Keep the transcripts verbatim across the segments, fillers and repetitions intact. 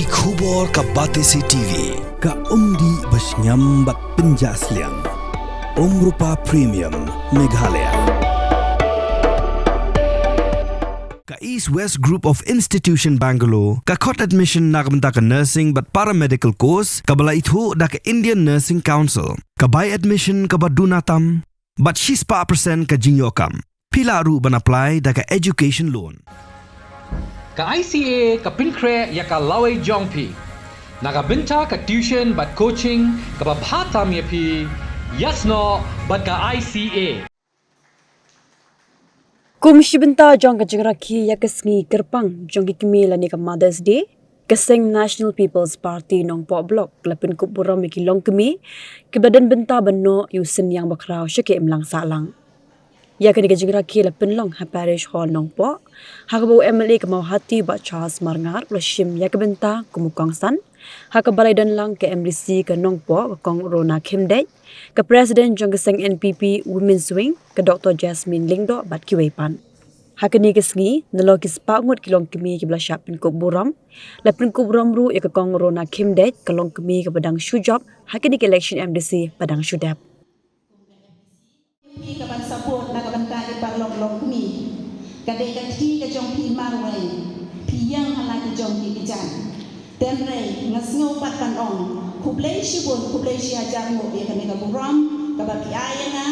Ki khubor ka Batesi T V, ka umdih ba shngiam bad pynjah sliang. Umrupa Premium, Meghalaya. Ka East West Group of Institution Bangalore, ka khot admission na ka bynta ka nursing bad paramedical course, kaba la ithuh da ka Indian Nursing Council, ka bai admission kaba duna tam, bad shispah percent ka jingïoh kam. Phi lah ruh ban apply da ka education loan. Ka I C A ka pynkhreh ïa ka lawei jong phi na ka bynta ka tuition bad coaching kaba bha tam ïa phi, ïasnoh bad ka I C A. Kum shi bynta jong ka jingrakhe ïa ka sngi kyrpang jong ki kmie lane ka Mother's Day, ka seng National People's Party Nongpoh Block la pynkup burom ïa ki longkmie kiba don bynta ban noh ïa u synñiang bakhraw sha ka imlang sahlang. Ïa kane ka jingrakhe la pynlong ha Parish Hall Nongpoh, ha kaba u M L A ka Mawhati Bah Charles Marngar u la shim ïa ka bynta kum u kongsan, ha kaba la ïadonlang ka M D C ka Nongpoh ka Kong Rona Khymdeit, ka President jong ka seng N P P Women's Wing ka Doctor Jasmine Lyngdoh bad kiwei pat. Ha kane ka sngi, nalor ki spah ngut ki longkmie kiba la shah pynkup burom, la pynkup burom ruh ïa ka Kong Rona Khymdeit, ka longkmie kaba dang shu jop ha kane ka election M D C ba dang shu dep. Phi kaban support na ka bynta ki paralok longkmie. Ka dei ka kti ka jong phi marwei. Phi ïeng ha la ki jong ki kjat. Hynrei nga sngew pat ban ong, khublei shibun, khublei shihajar nguh ïa kane ka burom kaba phi ai ïa nga,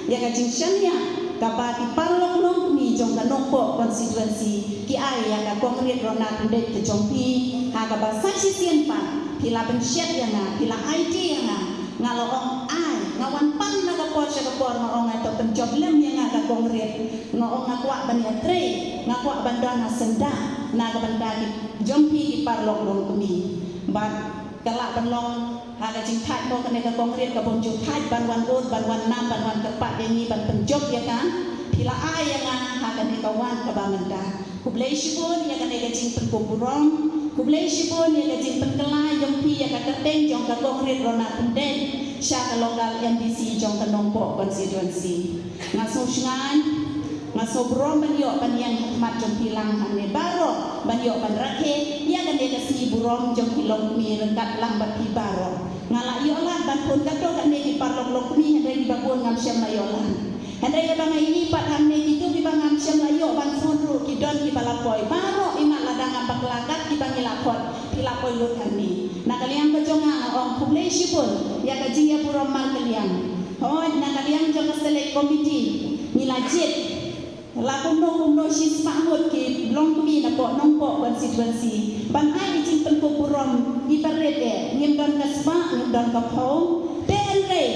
ïa ka jingshaniah kaba ki paralok longkmie jong ka Nongpoh constituency ki ai ïa ka Kong Riat Rona Khymdeit ka jong phi, ha kaba sa shisien pat phi la pynshet ïa nga, phi la aiti ïa nga. Nga la ong ai, nga wan pan na ka por sha ka por, nga ong ai to pynjop lem ïa nga ka Kong Riat. Nga ong nga kwah ban ïatrei, nga kwah ban don ha syndah na ka bynta ki jong phi ki paralok longkmie. Bad ka lah ban long ha ka jingthait mo kane ka Kong Riat ka bym ju thait ban wan ud, ban wan nam, ban wan kyrpad ïa ngi ban pynjop ïa ka. Phi la ai ïa nga ha kane ka wan kaba mynta. Khublei shibun ïa kane ka jingpynkup burom. Khublei shibun ïa ka jingpynkylla jong phi ïa ka kyrteng jong ka Kong Riat Rona Khymdeit sha ka local M D C jong ka Nongpoh constituency. Nga sngewshngaiñ, nga sngewburom ban ïoh ban ïeng ha khmat jong phi lang hangne baroh, ban ïoh ban rakhe ïa kane ka sngi burom jong ki longkmie ryngkat lang bad phi baroh. Nga la ïoh lad ban phone katto katne ki paralok longkmie, hynrei kiba bun ngam shym la ïoh lad. Hynrei haba nga ïohi pat hangne kito kiba ngam shym la ïoh ban phone ruh ki don kiba la poi. Baroh imat lada ngam bakla kat kiba ngi la khot ki la poi lut hangne. Na ka liang ka jong nga nga ong khublei shibun ïa ka jingïaburom markylliang. Hooid, na ka liang jong ka select committee ngi la jied la kumno kumno shispah ngut ki longkmie napoh Nongpoh constituency ban ai ki jingpynkup burom kiba rit eh, ngim don ka spah, ngim don ka phew. Te hynrei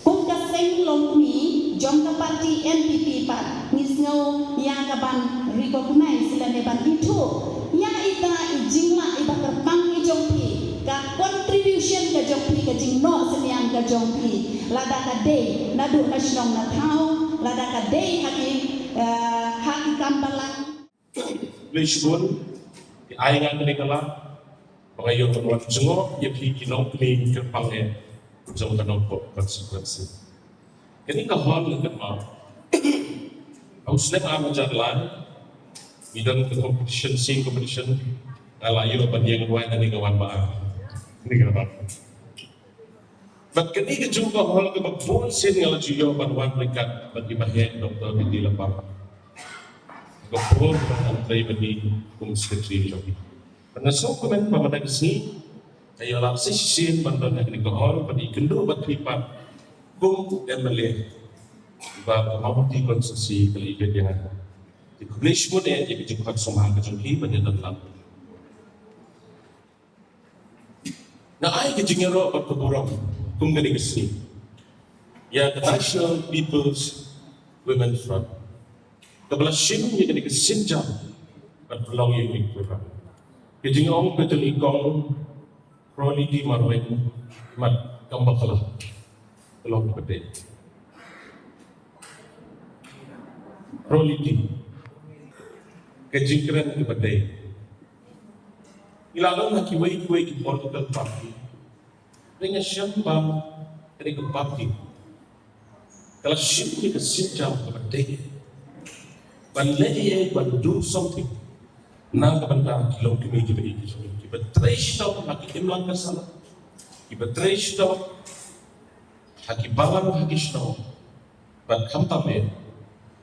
kum ka seng longkmie jong ka party N P P pat, ngi sngew ïa ka ban recognize lane ban ithuh ïa ita i jinglah iba kyrpang i jong phi, ka contribution ka jong phi, ka jingnoh synñiang ka jong phi, lada ka dei naduh na shnong na thaw, lada ka dei ha ki, eh, ha ki kam balang. Khublei shibun, ki ai nga kane ka lad ba nga ïoh ban wan jngoh ïa phi ki longkmie kyrpang eh jong ka Nongpoh constituency. Kane ka hall nga kynmaw, ha u snem ar hajar lai ngi don ka competition, singing competition, nga la ïoh ban ïeng rwai, kane ka wan ba ar. Kane ka wan. Bad kane ka jong ka hall kaba bun sien nga la ju ïoh ban wan ryngkat bad i Bah Heh Doctor Didi Lapang. Ka por ba ngan trei bad i kum secretary jong i. Bad nga sngewkmen ba mynta ka sngi nga ïoh lad sa shisien ban don ha kane ka hall bad ïakynduh bad phi pat kum M L A ba ka Mawhati constituency ka la ïa peit ïa nga. Te khublei shibun eh ïa ka jingkhot sngewbha ka jong phi ban ïadon lang. Nga ai ka jingïaroh bad ka burom kum kane ka sngi ïa ka National People's Women Front kaba la shim ïa kane ka sienjam ban pynlong ïa kane ka program. Ka jingong ka jong i Kong Roli D Marweiñ, mat kam bakla ka long kaba dei. Roli D, ka jingkren kaba dei. Ngi la long ha kiwei kiwei ki political party. Hynrei nga shem ba kane ka party ka la shim ïa ka sienjam kaba dei ban leh ïa, ban do something Na ka bynta ki longkmie kiba ïeit ki jong ngi, kiba trei shitom ha ki imlang ka sala, kiba trei shitom ha ki balang ha ki shnong, bad khamtam eh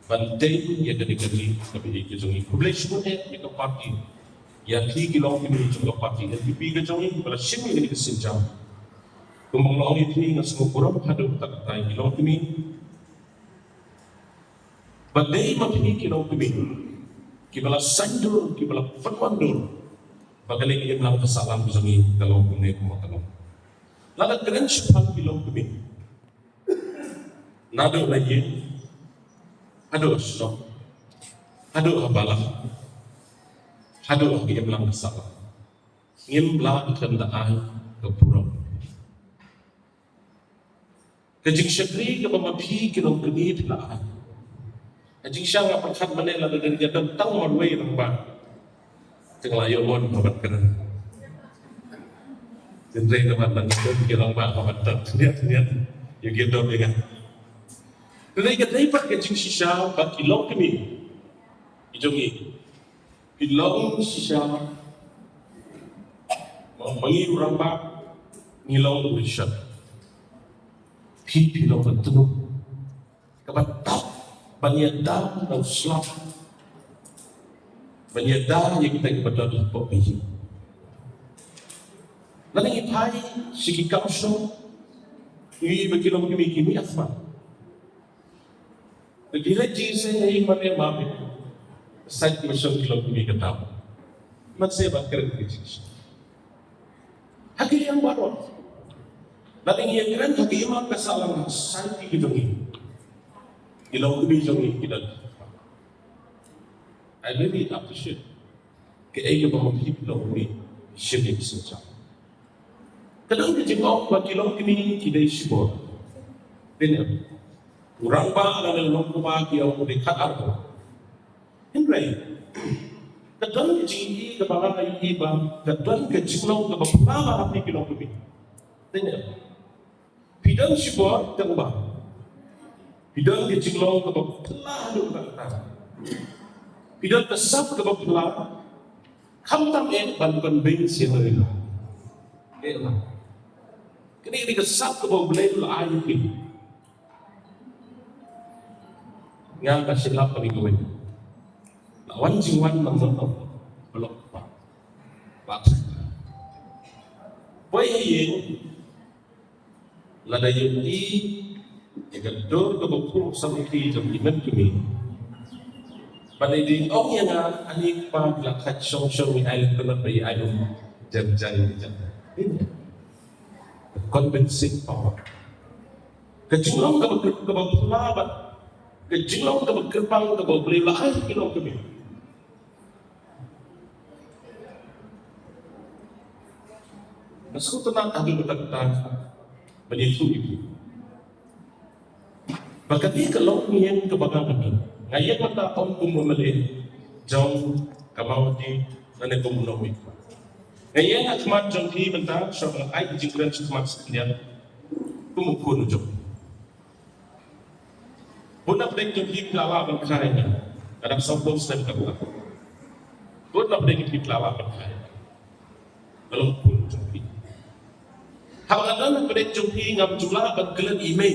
ban tei ïa kane ka ri kaba ïeit ka jong ngi. Khublei shibun eh ïa ka party, ïa phi ki longkmie jong ka party N P P ka jong ngi, ba la shim ïa kane ka sienjam. Kumba nga la ong ïa phi, nga sngewburom haduh katta katta ïa ki longkmie. Ba dei ma phi ki longkmie kiba la saiñdur, kiba la pynwandur ba kane ka imlang ka sahlang ka jong ngi ka long kumne kumba ka long. Lada kren shaphang ki longkmie, naduh na ïing haduh ha shnong, haduh ha balang, haduh ha ka imlang ka sahlang, ngim lah ban da ai ka burom. Ka jingshakri kaba ma phi ki longkmie phi la ai. Ka jingshisha nga pyrkhat mynne, lada dei nga don tang marwei rangbah, te nga la ïoh mon ba ban kren. Hynrei namar ba nga don ki rangbah ba ban tad khyndiat khyndiat ïa ki don ïa nga. Hynrei ka dei pat ka jingshisha ba ki longkmie ki jong ngi, phi long shisha, ma, ma ngi u rangbah ngi long u rishot. Phi, phi long ka tnum kaba tap ban ïada na u slap, ban ïada ïa kita kiba don hapoh ka ïing. Lada ngi phai sha ki kam shong, ngi ïohi ba ki longkmie ki mih ha khmat. Te ki leit jingïaseng ha ïing mane ma phi, sait ma shong ki longkmie ka dap. Mat se ban kren ki jingïaseng ha ki liang baroh. Lada ngi ïakren ha ki imlang ka sahlang, sait ki jong ngi, ki longkmie jong ngi ki don. I really appreciate kaei kaba ma phi ki longkmie shim ïa ki sienjam. Ka don ka jingong ba ki longkmie ki dei shibor. Dei ne em? U rangbah lane u nongkynmaw ki ong u dei khatar bor. Hynrei ka don ka jingïohi kaba nga ïohi ba ka don ka jinglong kaba phylla ha phi ki longkmie. Dei ne em? Phi don shibor tang ba phi don ka jinglong kaba phylla haduh katta katta. Phi don ka sap kaba phylla. Khamtam eh ban convince ïa ki. Eh, la. Kane ka dei ka sap kaba U Blei u la ai ïa phi. Nga ka shu lap kane kawei. La wan jingwan nang nang nang. Balok pa. Lap. Poi ha ïing. Lada ïohi ïa ka dur kaba phuh samrkhie jong ki hynmen ki hynmen, ba la dei ong ïa nga, ani kpa, la khat shong shong, ngi ai lynti ba ïa ai um jan jan jan. Convincing power. Ka jinglong kaba kaba phylla bad ka jinglong kaba kyrpang kaba U Blei u la ai ki longkmie. Nga sngewtynnat ha kata ka taem ban ïathuh ïa phi ba kane ka longïing kaba nga don, nga ïeng mynta kum u M L A jong ka Mawhati lane kum u nongmihkhmat. Nga ïeng ha khmat jong phi mynta, shuwa ban ai ka jingkren sha khmat sa khyndiat kum u khun jong phi. Bun na pdeng jong phi ki la lah ban kha ïa nga. Ka dang sawphew snem ka la. Bun na pdeng jong phi ki la lah ban kha ïa nga. Ka long khun jong phi. Haba nga don na pdeng jong phi ngam ju lah ban klet i mei.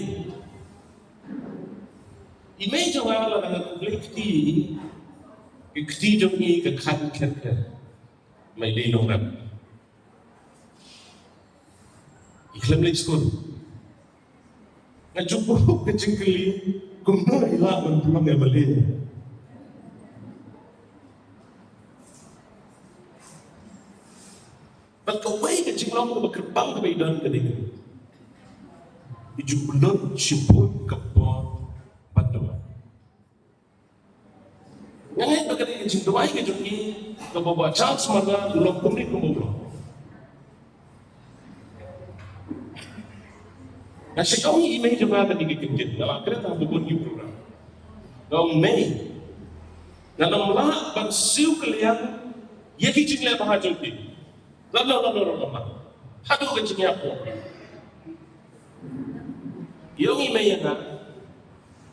I mei jong nga lada nga klet kti, ki kti jong i ka khan kher kher. Mei dei nongrep. I khlem leit skul. Nga ju buh ka jingkylli, kumno i lah ban pynlong M L A. Bad kawei ka jinglong kaba kyrpang kaba i don ka dei, i ju pynlut shibun ka por ban duwai. Nga ngeit ba ka dei ka jingduwai ka jong i kaba Bah Charles Marngar u long kumne kumba u long. Nga shu ong ïa i mei jong nga kane ka kyntien, nga la kren ha bun ki program. Nga ong, Mei, ngan ym lah ban siew kylliang ïa ki jingleh bha jong phi. Lano lano lano lano. Haduh ka jingïapoh. Ïa ong i mei ïa nga.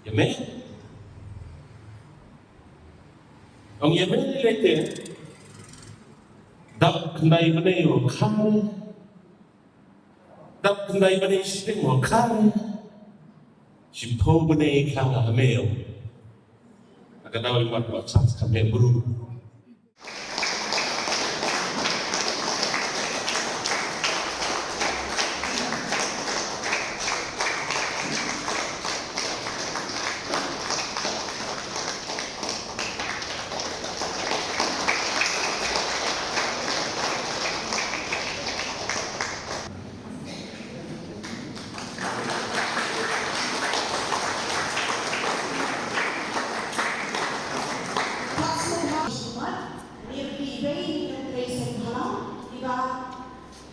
Ïa mei. Ong ïa mei lei lei te. Dap khyndai bnai wa kha. Dap khyndai bnai shiteng wa kha. Shiphew bnai kha ha me. Ka daw i mat wa chance ka me bru. Ngi phi bei ngi nang trei seng bhalang, iba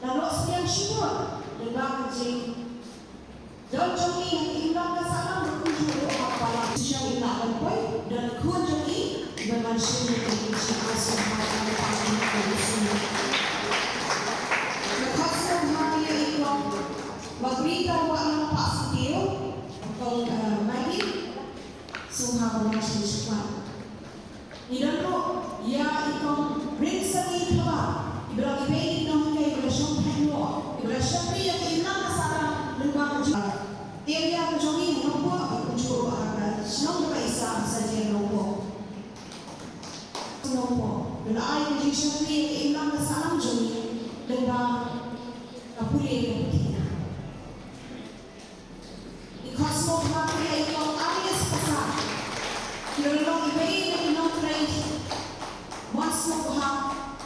la noh sniang shibun lyngba ka jingdon jong ngi ha ka imlang ka sahlang, ruh kumjuh ruh ha ka balang. Shisha ngi lah ban poi, don khun jong ngi, iba man shisha ngi ka jingshah sngewbha ka lypa ka jingshah. Nga khot sngewbha ïa i kong Margarita Wahlang Pahsyntiew, kong, eh, Maggie, sngewbha ban wan sha ngi shakhmat. Ngi don ruh ïa i kong Rynsangi Thabar, iba la ibei na ki nonghikai, iba la shong thait noh, iba la shakri ïa ka imlang ka sahlang lyngba ka jong, area ka jong ngi ha Nongpoh, bad kumjuh ruh ha ka shnong kaba ïaisah ha Saitjaiñ Nongpoh. Nongpoh, iba la ai ka jingshakri ïa ka imlang ka sahlang jong ngi lyngba ka pule ka puthi. Ngi khot sngewbha ïa i kong Arius Passah. Ki la long iwei na ki nongtrei mon sngewbha,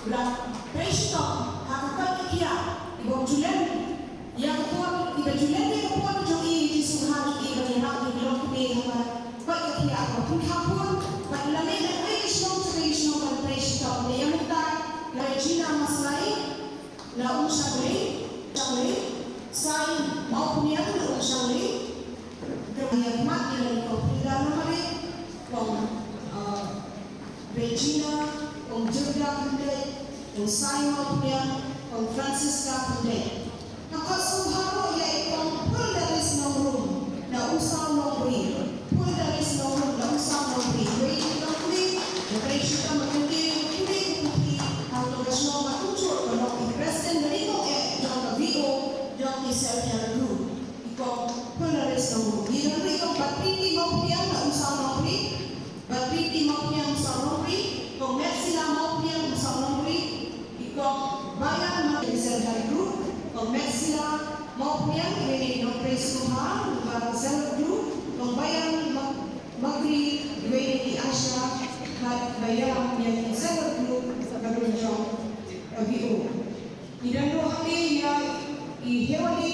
ba la trei shitom ha ka koit ka khiah, iba ju len ïa ka por, iba ju len ïa ka por jong i, i jingsngewbha jong i ban ïarap ïa ki longkmie ha ka koit ka khiah kaba pynkha bun, bad la leit na kawei ka shnong sha kawei ka shnong ban trei shitom. Te ïa mynta, Regina Maslai, na Umshanglei, Shanglei, Sai Mawphniang na Umshanglei, ka ïa khmat ïa la i kong Frida Lamare, kong, uh, Regina, kong Jurga Khyndai, kong Sai Mawphniang, kong Francisca Khyndai. Nga khot sngewbha ruh ïa i kong Phuldaris Nongrum na Umsaw Nongri. Phuldaris Nongrum na Umsaw Nongri. Wei ki nongri, nga trei shitom ha ka pule ka puthi ha ka shnong, bad kumjuh ka long i president bad i kong eh jong ka V O jong ki self help group. I kong Phuldaris Nongrum. Ngi don ruh i kong Batriti Mawphniang na Umsaw Nongri. Batriti Mawphniang Umsaw Nongri, kong Metsila Mawphniang Umsaw Nongri, i kong Bayan Mawphniang self help group, kong Metsila Mawphniang iwei na ki nongtrei sngewbha lyngba ka self help group, kong Bayan Ma-, Makri iwei na ki ASHA, bad Bayan ïa ki self help group ka Runjong, ka V O. Ngi don ruh hangne ïa i Hewali